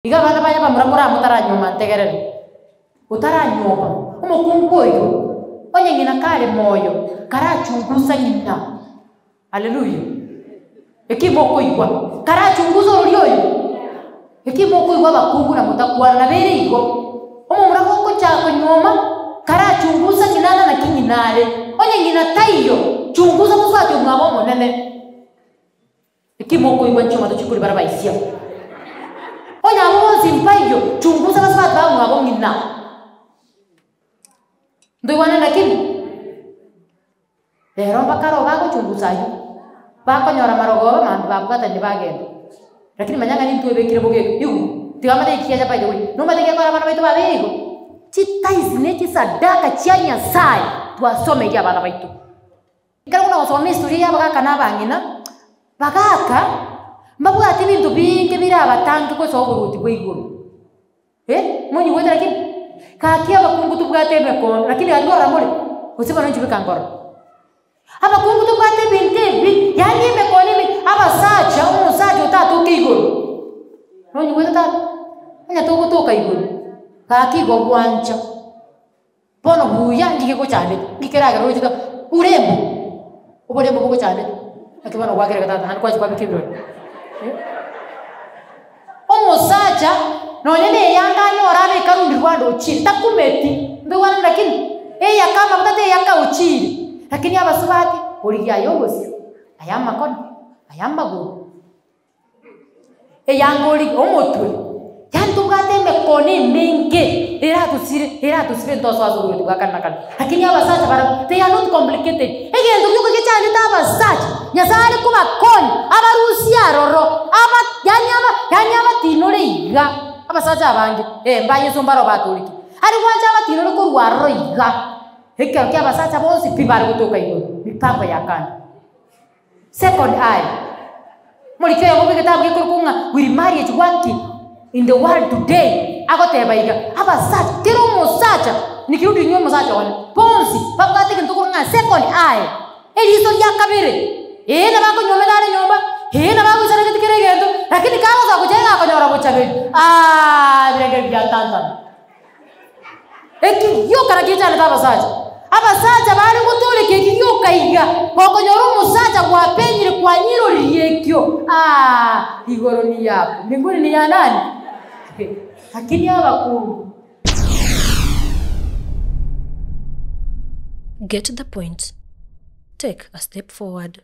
Iga abana baye bamura moramotaranyuoma ntegerere, otaranyuoma, omokungu oyio, onye ng'ina kare moyo, karachungusa ng'ina. Haleluya! Eki mokoigwa, karachungusa ororia oyo. Eki mokoigwa abakungu na motakwana, nabo ere igo. Omomura gogochaka konyuoma, karachungusa ng'ina na naki ng'ina are. Onye ng'ina taiyo, chungusa mosubati omwabo omonene. Eki mokoigwa inche omonto chikuri bara baisia. Onye abwo bonsi mbaiyo, chungusa basubati bamwabo ng'ina. Ntoigwane lakini? Rero mbakare oo bagochungusa aywo, bakonyora marogoba mambia babwatanire bagenda. Lakini manya ng'a nintwe ebekire bogeka, igwa, tiga amate eki kiacha by the way, nomanyete gekora abana baito babeire igo? Chitaisi ne chisadaka chia Nyasaye twasomeirie abana baito. Ekero buna gosoma estory y'abagaka na abang'ina, bagaka mbabwati ebinto biinge birabatange gosoa oboruoti bwa igoro. Eh, monyigwete lakini? Gaki abakungu tobwate emekondo, lakini gaki korora more, gose bono inche beka nkorora. Abakungu tobwate ebinto ebi, yaani emekondo eme, abasacha, omosacha otatoke igoro, nonyigwete tata? Onye togotoka igoro, gaki igo gwancha. Bono buya ngige gochandete, nki keragere oroche iga urembo, oborembo bogochandete, naki bono gwakera tata naende kwachia kwabeka ebirori eh. Omosacha nonye na eyanga anyore abeke arundi rwanda ochire, takumeti, ntoigwanani lakini, eyaka amaguta teyaka ochire, lakini abasubati, origia aye obosio, aye amakono, aye amagoro. Eyanga origie omotwe, yaani tobwate emekono emenge eratosire eratosibe ntosoe ase oboruoti bwa kare na kare. Lakini abasacha barabwo they are not complicated, egento gioka gechandete abasacha, Nyasaye are kobakonya, abarusie aroro, aba yaani aba yaani abatinore iga, abasacha abange eh mba Yeso mbaro batoreti, are gwancha abatinore korwa aroro iga, ekero kia abasacha bonsi pi bare gotoka igoro, mipango ya kando. Second eye, Moriki oyomo bw'egetabu gekorokwa ng'a Will Marriage Work in the World Today? agoteba iga, Abasacha, kera omosacha, nikirudi inwe omosacha one, bonsi babwate egento korwa ng'a second eye, eriso ria kabere, ee nabo akonyuomete are nyomba, ee nabo agoisaneretie kera egento, lakini kagosoa gochia iga akonyora bochaberi, aah ebirengererio biatantana. Eki gioka nakio gechandete abasacha. Abasacha bare gotooreka eki gioka iga, gokonyora omosacha gwapenyire kwanyiroririe ekio, aah, igoro ni yako, mbinguni ni ya nani? Lakini abakungu. Get the point. Take a step forward.